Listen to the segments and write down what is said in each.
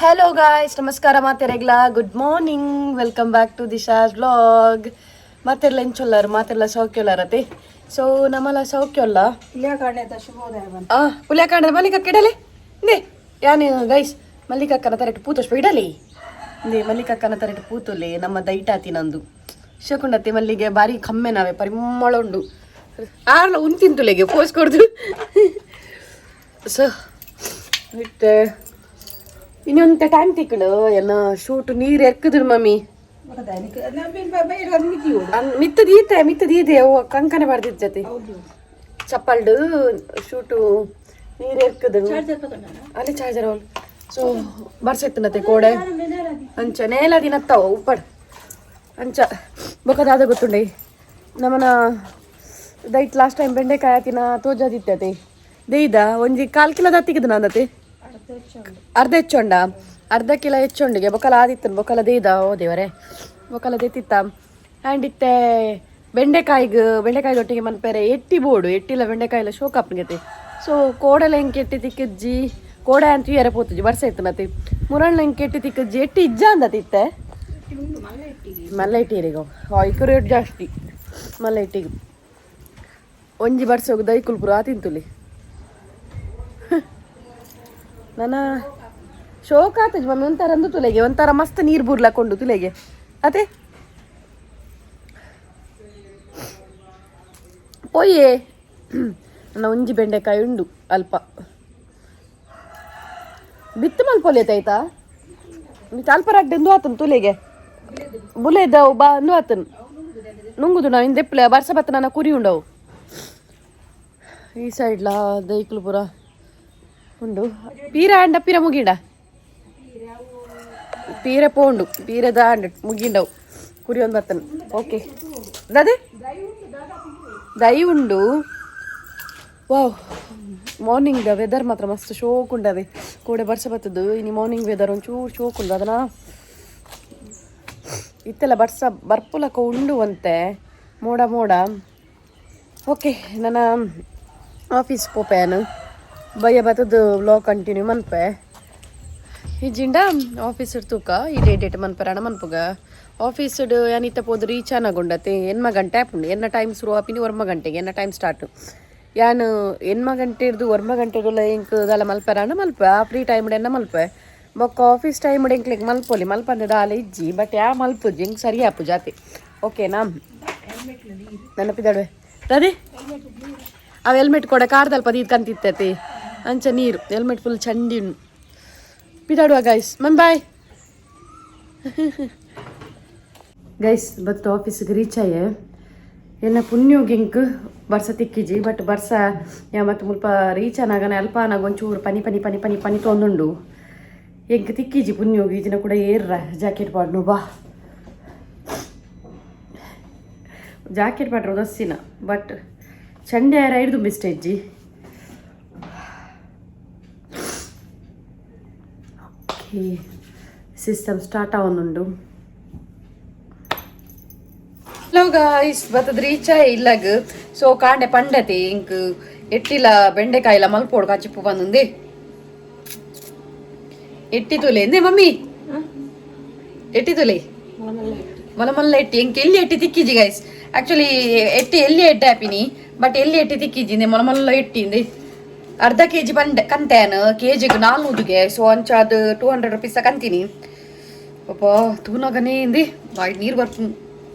Hello guys, ನಮಸ್ಕಾರ ಮಾತೆರೆಗ್ಲ. Good morning, welcome back to Disha's vlog. ಮಾತೆರ್ಲ ಎಂಚೊಲ್ಲಾರು? ಮಾತೆರ್ಲ ಸೌಖ್ಯೊಲ್ಲಾರತೆ? ಸೊ ನಮ್ಮಲ ಸೌಖ್ಯೊಲ್ಲ. ಪುಲಿಯಕಾಂಡೆದ ಶುಭೋದಯ. ಆ ಪುಲಿಯಕಾಂಡದ ಮಲ್ಲಿಕಕ್ಕ ಇಡಲಿ ಇಂದೆ. ಯಾನು ಗೈಸ್ ಮಲ್ಲಿಕಕ್ಕನ ತರಟ್ ಪೂತೋಷ್ಪ ಇಡಲಿ ಇಂದೆ. ಮಲ್ಲಿಕಕ್ಕನ ತರಟ್ ಪೂತೊಲೆ ನಮ್ಮ ದೈಟಾತಿ ನಂದು ಶಕುಂಡತೆ. ಮಲ್ಲಿಗೆ ಬಾರಿ ಕಮ್ಮೆ ನಾವೆ, ಪರಿಮಳ ಉಂಡು. ಆರ್ಲ ಉಂತಿಂತುಲೆಗೆ ಪೋಸ್ ಕೊಡ್ದು. ಸೊ ಇತ್ತೆ ಇನ್ನೊಂದು ಟೈಮ್ ತಿಕ್ಕಳು ಎಲ್ಲ ಶೂಟ್ ನೀರು ಎಕ್ಕುದು ಮಮ್ಮಿ. ಮಿತ್ತ ದೀತೆ, ಮಿತ್ತ ದೀದೆ ಅವು ಕಂಕನೆ ಬಾರ್ದಿದ್ದ ಜೊತೆ ಚಪ್ಪಲ್ಡು ಶೂಟು ನೀರು ಎಕ್ಕುದು. ಅಲ್ಲಿ ಚಾರ್ಜರ್ ಅವಳು. ಸೊ ಬರ್ಸೆತ್ತನತೆ ಕೋಡೆ ಅಂಚ ನೇಲ ದಿನತ್ತಾವ ಉಪ್ಪಡ್ ಅಂಚ ಬೊಕದಾದ ಗೊತ್ತುಂಡೆ. ನಮನ ದೈಟ್ ಲಾಸ್ಟ್ ಟೈಮ್ ಬೆಂಡೆಕಾಯಿ ಆತಿನ ತೋಜಾದಿತ್ತತೆ. ದೇಯ್ದ ಒಂಜಿ ಕಾಲ್ ಕಿಲೋದ ತಿಕ್ಕದು ನಾನತೆ. ಅರ್ಧ ಹೆಚ್ಚೊಂಡ, ಅರ್ಧ ಕಿಲೋ ಹೆಚ್ಚೊಂಡಿಗೆ. ಬೊಕಲ ಆದಿತ್ತನ ಬೊಕಲ ದೇಯ್ದ. ಓ ದೇವರೇ, ಬೊಕಲ ದೇತಿತ್ತ. ಆ್ಯಂಡ್ ಇತ್ತೆ ಬೆಂಡೆಕಾಯಿಗೆ, ಬೆಂಡೆಕಾಯಿದೊಟ್ಟಿಗೆ ಮನ್ಪೇರೆ ಎಟ್ಟಿ ಬೋಡು. ಎಟ್ಟಿಲ ಬೆಂಡೆಕಾಯಿಲ ಶೋಕ್ ಆಪುನಗತೆ. ಸೊ ಕೋಡಲ ಎಂಕ್ ಎಟ್ಟಿ ತಿಕ್ಕಜ್ಜಿ. ಕೋಡೆ ಅಂತ ಎರೆ ಪೋತುಜಿ, ಬರ್ಸ ಇತ್ತನತೆ. ಮುರಣ್ಣ ಎಂಕ್ ಎಟ್ಟಿ ತಿಕ್ಕಜ್ಜಿ. ಎಟ್ಟಿ ಇಜ್ಜ ಅಂದತಿತ್ತೆ. ಮಲ್ಲ ಇಟ್ಟಿರಿಗ ಐಕ್ ರೇಟ್ ಜಾಸ್ತಿ ಮಲ್ಲ ಇಟ್ಟಿಗೆ. ಒಂಜಿ ಬರ್ಸೋಗು ದೈಕುಲ್ ಪೂರ ತಿಂತುಲಿ. ನನ್ನ ಶೋಕ ಆತಜ್ ಮಮ್ಮಿ. ಒಂಥರ ಅಂದು ತುಲೆಗೆ ಒಂಥರ ಮಸ್ತ್ ನೀರು ಬೂರ್ಲಾಕೊಂಡು ತುಲೆಗೆ ಅದೇ ಪೊಯ್ಯೆ. ನನ್ನ ಒಂಜಿ ಬೆಂಡೆಕಾಯಿ ಉಂಡು ಅಲ್ಪ. ಬಿತ್ತು ಮಲ್ಪೊಲಿ ಆಯ್ತಾ? ಅಲ್ಪ ರಡ್ಡೆಂದು ಆತನ್ ತುಲೆಗೆ ಬುಲೆದವು ಬಾ ಅಂದು ಆತನ್ ನುಂಗುದು. ನಾವು ಹಿಂದೆಪ್ಪಲೆ ಬರ್ಸ ಬತ್ತ ನನ್ನ ಕುರಿ ಉಂಡವು. ಈ ಸೈಡ್ಲಾ ದೈಕ್ಲು ಪೂರ ಉಂಡು. ಪೀರ ಅಂಡ ಪೀರ ಮುಗಿಂಡ, ಪೀರೆ ಪೋಂಡು, ಪೀರೆದ ಅಂಡ ಮುಗಿಂಡವು. ಕುರಿ ಒಂದು ಬತ್ತನ. ಓಕೆ, ಅದೇ ದೈ ಉಂಡು. Wow, morning the weather ಮಾತ್ರ ಮಸ್ತ್ ಶೋಕ್ ಉಂಡದೆ. ಕೋಡೆ ಬರ್ಸ ಬತ್ತದು, ಇನಿ ಮಾರ್ನಿಂಗ್ ವೆದರ್ ಒಂಚೂರು ಶೋಕ್ ಉಂಡು. ಅದನ್ನ ಇತ್ತೆಲ್ಲ ಬರ್ಸ ಬರ್ಪುಲಕ ಉಂಡು ಅಂತೆ, ಮೋಡ ಮೋಡ. ಓಕೆ, ನನ್ನ ಆಫೀಸ್ ಪೋಪೇನು. ಬಯ್ಯ ಬತ್ತದು ವ್ಲಾಗ್ ಕಂಟಿನ್ಯೂ ಮನ್ಪೆ. ಇಜ್ಜಿಂಡ ಆಫೀಸ್ ತೂಕ ಈ ಡೇಟ್ ಡೇಟ್ ಮನ್ಪೆರಾಣ ಮನ್ಪುಗ. ಆಫೀಸ್ ಯಾನಿತ್ತ ಪೋದು ರೀಚ್ ಆನಗುಂಡತೆ 8 ಗಂಟೆ ಆಪುಂಡು. ಎನ್ನ ಟೈಮ್ ಶುರು ಆಪಿನಿ 9 ಗಂಟೆಗೆ ಎನ್ನ ಟೈಮ್ ಸ್ಟಾರ್ಟ್. ಯಾನ್ 8 ಗಂಟೆ ಹಿಡ್ದು 9 ಗಂಟೆಗುಲ ಎಂಕ್ ದಾಲ ಮಲ್ಪೆರಾಣ ಮಲ್ಪೆ. ಆ ಫ್ರೀ ಟೈಮ್ ಎನ್ನ ಮಲ್ಪೆ. ಬೊಕ್ಕ ಆಫೀಸ್ ಟೈಮ್ ಎಂಕ್ಲೆಗ್ ಮಲ್ಪೊಲಿ, ಮಲ್ಪಂದೆ ದಾಲ ಇಜ್ಜಿ. ಬಟ್ ಯಾ ಮಲ್ಪುಜಿ, ಎಂಕ್ ಸರಿ ಆಪು ಜಾತಿ. ಓಕೆನಾ? ನನ್ನ ಪಿದಾಡುವೆ ಅದೇ ಅವ ಹೆಲ್ಮೆಟ್ ಕೊಡ ಕಾರ್ದಲ್ಪ ದೀದ್ ಕಂತಿತ್ತತಿ ಅಂಚ ನೀರು ಹೆಲ್ಮೆಟ್ ಫುಲ್ ಚಂಡಿ ಉಂಡು. ಪಿದಾಡುವ ಗೈಸ್ ಮನ್. Bye guys. ಬತ್ತು ಆಫೀಸ್ಗೆ ರೀಚ್ ಆಯೆ. ಎನ್ನ ಪುಣ್ಯೋಗ್ ಎಂಕ್ ಬರ್ಸ ತಿಕ್ಕಿಜಿ. ಬಟ್ ಬರ್ಸ ಯಾ ಮತ್ತು ಮುಲ್ಪ ರೀಚ್ ಆನಾಗನ ಅಲ್ಪ ಆನಾಗ ಒಂಚೂರು ಪನಿ ಪನಿ ಪನಿ ಪನಿ ಪನಿ ತೊಂದುಂಡು. ಎಂಕ್ ತಿಕ್ಕಿಜಿ ಪುಣ್ಯೋಗ್. ಈ ದಿನ ಕೂಡ ಏರ್ರ ಜಾಕೆಟ್ ಪಾಡ್ನು ಬಾ. ಜಾಕೆಟ್ ಪಾಡ್ರ ದಸ್ಸಿನ. ಬಟ್ ಚಂಡೆ ರೈಡ್ ತುಂಬಿಸ್ಟೇಜ್ಜಿ. Okay, system start ಆವೊಂದುಂಡು. Hello guys, ಬತ್ತದ ರೀಚ ಇಲ್ಲಗ್. ಸೊ ಕಾಂಡೆ ಪಂಡತಿ ಇಂಕ್ ಎಟ್ಟಿಲ ಬೆಂಡೆಕಾಯಿಲ ಮಲ್ಪೋಡು ಕಚಿಪ್ಪು ಬಂದುಂದೆ. ಎಟ್ಟಿ ತುಲೆ ಎಂದೆ ಮಮ್ಮಿ? ಎಟ್ಟಿ ತುಲೆ ಮಲ್ಲ ಮಲ್ಲ ಎಟ್ಟಿ. ಎಂಕ್ ಎಲ್ಲಿ ಎಟ್ಟಿ ತಿಕ್ಕಿಜಿ ಗೈಸ್. ಆಕ್ಚುಲಿ ಎಟ್ಟಿ ಎಲ್ಲಿ ಎಡ್ಡೆ ಆಪಿನಿ, ಬಟ್ ಎಲ್ಲಿ ಎಟ್ಟಿ ತಿಕ್ಕಿಜಿ. ಇಂದೆ ಮೊಲ ಮಲ್ಲ ಎಟ್ಟಿ ಇಂದೆ. ಅರ್ಧ ಕೆಜಿ ಬಂಡೆ ಕಂತೇನು ಕೆಜಿಗೆ 400ಗೆ. ಸೊ ಅಂಚ ಅದು 200 ರುಪೀಸ್ ಕಂತೀನಿ. ಪಾಪ ತೂನಗನೇ ಇಂದಿ ಬಾಯಿ ನೀರು ಬರ್ಪು.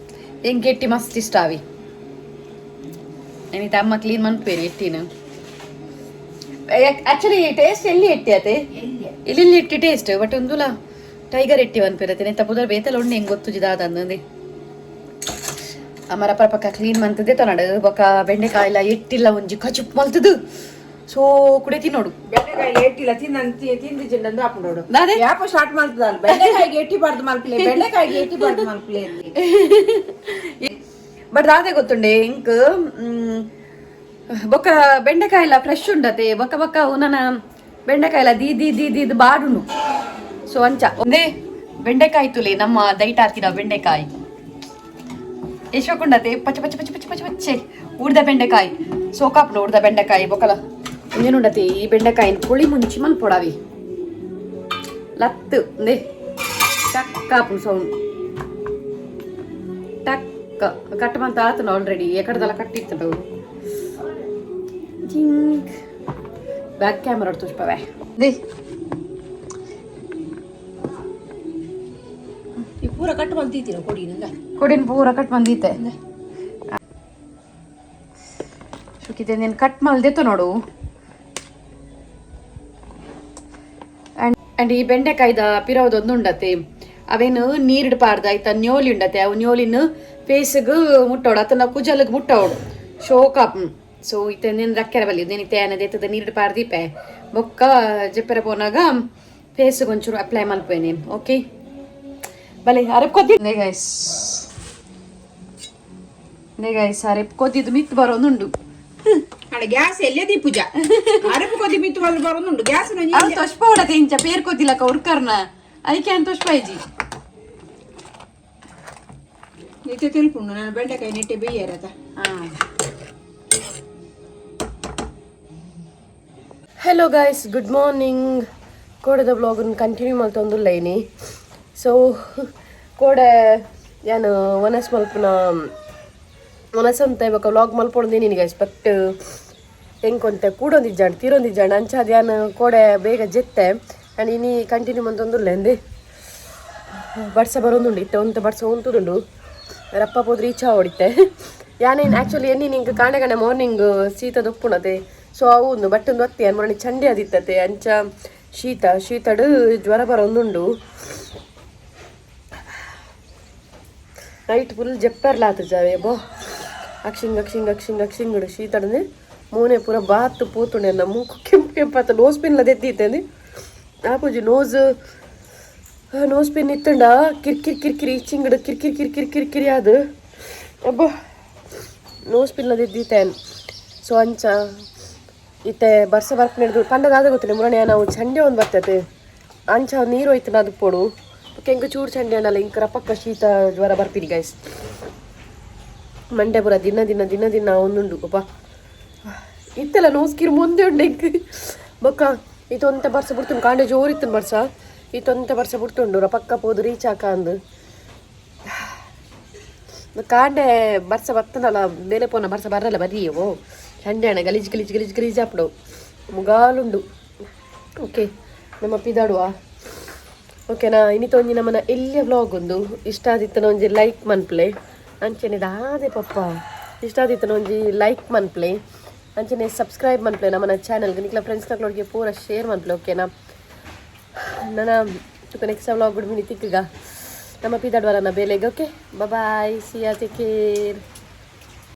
ಎಂಕ್ ಎಟ್ಟಿ ಮಸ್ತ್ ಇಷ್ಟ ಅವಿ. ಏನಿತ ಅಮ್ಮ ಕ್ಲೀನ್ ಮನ್ಪೇರಿ ಎಟ್ಟಿನ. ಆಕ್ಚುಲಿ ಟೇಸ್ಟ್ ಎಲ್ಲಿ ಎಟ್ಟಿ ಅತೆ, ಇಲ್ಲಿ ಎಟ್ಟಿ ಟೇಸ್ಟ್. ಬಟ್ ಒಂದುಲ ಟೈಗರ್ ಎಟ್ಟಿ ಮನ್ಪಿರತ್ತೆ. ನೆತ್ತ ಪುದರ್ ಬೇತಲ ಉಂಡು, ಹೆಂಗೆ ಗೊತ್ತು ಜಿದಾದಂದೆ. ಅಮರ ಪಕ್ಕ ಕ್ಲೀನ್ ಮಂತದೆ ತೊನಡು. ಬೊಕ ಬೆಂಡೆಕಾಯಿಲ ಎಟ್ಟಿಲ್ಲ ಒಂಜಿ ಕಚುಪ್ ಮಲ್ತದು. ಸೊ ಕುಡೆ ತಿನ್ನೋಡು. ಬೆಂಡೆಕಾಯಿ ಎಟ್ಟಿಲ್ಲ ತಿಂದ ತಿಂದು ಆಪುಂಡೋಡು. ದಾದೆ? ಯಾಪ ಸ್ಟಾರ್ಟ್ ಮಾಡ್ತದಲ್ಲ, ಬೆಂಡೆಕಾಯಿಗೆ ಎಟ್ಟಿ ಬಾರ್ದು ಮಲ್ಪಲೆ, ಬೆಂಡೆಕಾಯಿಗೆ ಎಟ್ಟಿ ಬಾರ್ದು ಮಲ್ಪಲೆ. ಬಟ್ ದಾದೆ ಗೊತ್ತುಂಡೆ, ಇಂಕ್ ಬೊಕ್ಕ ಬೆಂಡೆಕಾಯಿಲ ಫ್ರೆಶ್ ಉಂಡತೆ. ಬೊಕ್ಕ ಬೊಕ್ಕ ಉನನ ಬೆಂಡೆಕಾಯಿಲ ದೀ ದೀ ದೀ ದೀದ್ ಬಾಡುಂಡು. ಸೊ ಅಂಚ ಒಂದೇ ಬೆಂಡೆಕಾಯಿ ತುಲೆ ನಮ್ಮ ದೈಟ್ ಹಾಕಿದ ಬೆಂಡೆಕಾಯಿ ಎಷ್ಟೊಂಡತೆ. ಪಚ್ಚ ಪಚ್ಚ ಪಚ್ಚ ಪಚ್ಚ ಪಚ್ಚ ಪಚ್ಚೆ ಉಡ್ದ ಬೆಂಡೆಕಾಯಿ ಸೋಕಾಪುಂಡು. ಉಡ್ದ ಬೆಂಡೆಕಾಯಿ ಬೊಕಲ ಒಂಜೇನುಂಡತೆ. ಈ ಬೆಂಡೆಕಾಯಿನ ಪುಳಿ ಮುಂಚಿ ಮಲ್ಪೊಡಾವಿ. ಲತ್ತು ನೇ ಟಕ್ ಆಪುಂಡು ಸೌಂಡ್ ಟಕ್ ಕಟ್ ಮಂತ ಆತನ ಆಲ್ರೆಡಿ ಎಕಡದಲ್ಲ ಕಟ್ಟಿತ್ತಂಡು ಜಿಂಗ್ ಬ್ಯಾಕ್ ಕ್ಯಾಮರಾ ತೋಚ್ಪವೆ they. ಈ ಪೂರ ಕಟ್ ಬಂತೀತೀರ ಕೊಡಿ ನಂದ. ಕೊಡಿನ ಪೂರ ಕಟ್ ಬಂದೀತೆ ಶುಕಿತೆ ನೀನು ಕಟ್ ಮಲ್ದೆತ್ತು ನೋಡು. ಅಂಡ್ ಈ ಬೆಂಡೆಕಾಯ್ದ ಪಿರವದೊಂದು ಉಂಡತೆ, ಅವೇನು ನೀರಿಡ್ ಪಾರ್ದ ಆಯ್ತಾ ನ್ಯೋಲಿ ಉಂಡತೆ. ಅವು ನ್ಯೋಲಿನ ಫೇಸ್ಗ್ ಮುಟ್ಟೋಡು ಅತನ ಕುಜಲ್ಗ್ ಮುಟ್ಟೋಡು ಶೋಕ. ಸೊ ಇತ್ತೆ ನೀನು ರಕ್ಕೆರ ಬಲ್ಲಿ ನೀನು ಇತ್ತೆ ಏನದ ನೀರಿಡ್ ಪಾರ್ದೀಪೆ ಬೊಕ್ಕ ಜಪ್ಪೆರ ಪೋನಾಗ ಫೇಸ್ಗೆ ಒಂಚೂರು ಅಪ್ಲೈ ಮಲ್ಪೇನೆ. ಓಕೆ, ಬಲೆ ಅರೆಪ್ ಕೊದ್ದಿ ಗೈಸ್. ಗೈಸ್, ಅರೆಪ್ ಕೊದ್ದಿದ್ದು ಮಿತ್ ಬರೋದುಂಡು. ಅಡ ಗ್ಯಾಸ್ ಎಲ್ಲದಿ ಪೂಜಾ ಅರಪು ಕೊದ್ದಿ ಮಿತ್ತು ಬಂದು ಬರೋದುಂಡು ಗ್ಯಾಸ್. ಅವು ತೊಷ್ಪ ಹೊಡತೆ ಇಂಚ ಪೇರ್ ಕೊದ್ದಿಲಕ್ಕ ಉರ್ಕರ್ನ ಐಕೆ ಅಂತ ತೊಷ್ಪ ಇಜ್ಜಿ. ನಿತ್ಯ ತಿಳ್ಪುಂಡು ನಾನು ಬೆಂಡೆಕಾಯಿ ನೆಟ್ಟೆ ಬೇಯರತ. Hello guys, good morning. ಕೋಡೆದ ವ್ಲಾಗನ್ನು ಕಂಟಿನ್ಯೂ ಮಲ್ತೊಂದುಲ್ಲೈನಿ. ಸೊ ಕೋಡೆ ಯಾನು ವನಸ್ ಮಲ್ಪುನ ವನಸ್ ಅಂತ ಇವಾಗ ವ್ಲಾಗ್ ಮಲ್ಪೊಂದಿನಿ ಗೈಸ್. ಬಟ್ ಎಂಕೊಂತೆ ಕೂಡೊಂದಿಜ್ಜಾಂಡ್ ತೀರೊಂದಿಜ್ಜಾಂಡ್ ಅಂಚ ಅದು ಯಾನು ಕೋಡೆ ಬೇಗ ಜೆತ್ತೆ. ಆ್ಯಂಡ್ ಇನಿ ಕಂಟಿನ್ಯೂ ಮಂತೊಂದುಲ್ಲೆ ಅಂದೆ. ಬರ್ಸ ಬರೋದುಂಡು ಇತ್ತೆ, ಒಂತೆ ಬರ್ಸ ಉಂತುದುಂಡು. ರಪ್ಪ ಪೋದು ರೀಚ್ ಹೊಡಿತೆ. ಯಾನೇನು ಆ್ಯಕ್ಚುಲಿ ಎನ್ನಿ ನಿಂಗೆ ಕಾಣೆ ಕಾಣೆ ಮಾರ್ನಿಂಗ್ ಶೀತ ದೊಪ್ಪುಣತೆ. ಸೊ ಅವು ಒಂದು ಬಟ್ ಒಂದು ಅತ್ತಿ ಅನ್ಮರಣಿ ಚಂಡಿ ಅದಿತ್ತತೆ. ಅಂಚ ಶೀತ ಶೀತಡು ಜ್ವರ ಬರೋದುಂಡು. ನೈಟ್ ಫುಲ್ ಜಪ್ಪರ್ಲಾತ ಜಾವೆ ಬೋ ಅಕ್ಷಿಂಗ್ ಅಕ್ಷಿಂಗ್ ಅಕ್ಷಿಂಗ್ ಅಕ್ಷಿಂಗುಡು ಶೀತಡನೆ ಮೋನೆ ಪೂರ ಬಾತ್ ಪೋತುಂಡೆ. ಅನ್ನ ಮೂಕು ಕೆಂಪು ಕೆಂಪಾತ ನೋಸ್ ಪಿನ್ಲ ದೆತ್ತಿತ್ತೆ ಆಪುಜಿ. ನೋಸ್ ನೋಸ್ ಪಿನ್ ಇತ್ತಂಡ ಕಿರ್ಕಿರ್ ಕಿರ್ಕಿರಿ ಇಚ್ಚಿಂಗಡು ಕಿರ್ಕಿರ್ ಕಿರ್ಕಿರ್ ಕಿರ್ಕಿರಿ ಅದು ಅಬ್ಬ ನೋಸ್ ಪಿನ್ಲ ದೆದ್ದಿತ್ತೆ. ಸೊ ಅಂಚ ಇತ್ತೆ ಬರ್ಸ ಬರ್ಪ ನಡೆದು ಪಂಡದಾದ ಗೊತ್ತಿಲ್ಲ ಮುರಣೆ ನಾವು ಚಂಡೆ ಒಂದು ಬರ್ತತೆ. ಅಂಚ ನೀರು ಹೋಯ್ತು ಅದು ಪೋಡು ಕೆಂಕು ಚೂರು ಚಂಡೆ ಅಣ್ಣಲ್ಲ ಇಂಕ ರಪಕ್ಕ ಶೀತ ಜ್ವರ ಬರ್ತೀನಿ ಗೈಸ್. ಮಂಡೆ ಪೂರ ದಿನ ದಿನ ದಿನ ದಿನ ಒಂದುಂಡು ಅಪ್ಪ. ಇತ್ತೆಲ್ಲ ನೋಸ್ಕಿರ್ ಮುಂದೆ ಉಂಡು ಇಂಕ್ ಬೊಕ್ಕ. ಇತ್ತೊಂತೆ ಬರ್ಸ ಬಿಡ್ತುಂಡು, ಕಾಂಡೆ ಜೋರಿತ್ತು ಬರ್ಸ. ಇತ್ತೊಂತೆ ಬರ್ಸ ಬಿಡ್ತುಂಡು, ರಪಕ್ಕ ಪೋದು ರೀಚ್ ಹಾಕ ಅಂದು. ಕಾಂಡೆ ಬರ್ಸ ಬರ್ತದಲ್ಲ ಬೇಲೆ ಪೋನ ಬರ್ಸ ಬರಲ್ಲ ಬರೀಯವೋ ಚಂಡೆ ಅಣ್ಣ ಗಲೀಜ್ ಗಲೀಜ್ ಗಲೀಜ್ ಗಲೀಜ್ ಆಪಡು ಮುಗಾಲುಂಡು. ಓಕೆ, ನಮ್ಮ ಪಿದಾಡುವ. ಓಕೆನಾ? ಇನಿತ ಒಂಜಿ ನಮ್ಮನ ಎಲ್ಲಿಯ ವ್ಲಾಗ್ ಒಂದು ಇಷ್ಟ ಆದಿತ್ತನ ಒಂಜಿ ಲೈಕ್ ಮನ್ಪ್ಲೆ. ಅಂಚನೆ ದಾದೆ ಪಪ್ಪ ಇಷ್ಟ ಆದಿತ್ತನ ಒಂಜಿ ಲೈಕ್ ಮನ್ಪ್ಲೆ. ಅಂಚನೆ ಸಬ್ಸ್ಕ್ರೈಬ್ ಮನ್ಪ್ಲೆ ನಮ್ಮನ ಚಾನಲ್ಗೆ. ನಿಕ್ಲ ಫ್ರೆಂಡ್ಸ್ ತಗೊಳ್ಳೋರಿಗೆ ಪೂರ ಶೇರ್ ಮನ್ಪ್ಲೆ. ಓಕೆನಾ? ನನ್ನ ನೆಕ್ಸ್ಟ್ ವ್ಲಾಗ್ ಗುಡ್ ಮಿನಿ ತಿಕ್ಕಗ. ನಮ್ಮ ಪಿದಾಡುವರನ್ನ ಬೇಲೆಗೆ. ಓಕೆ, ಬಾಯ್, ಸಿಯಾ, ಟೇಕ್ ಕೇರ್.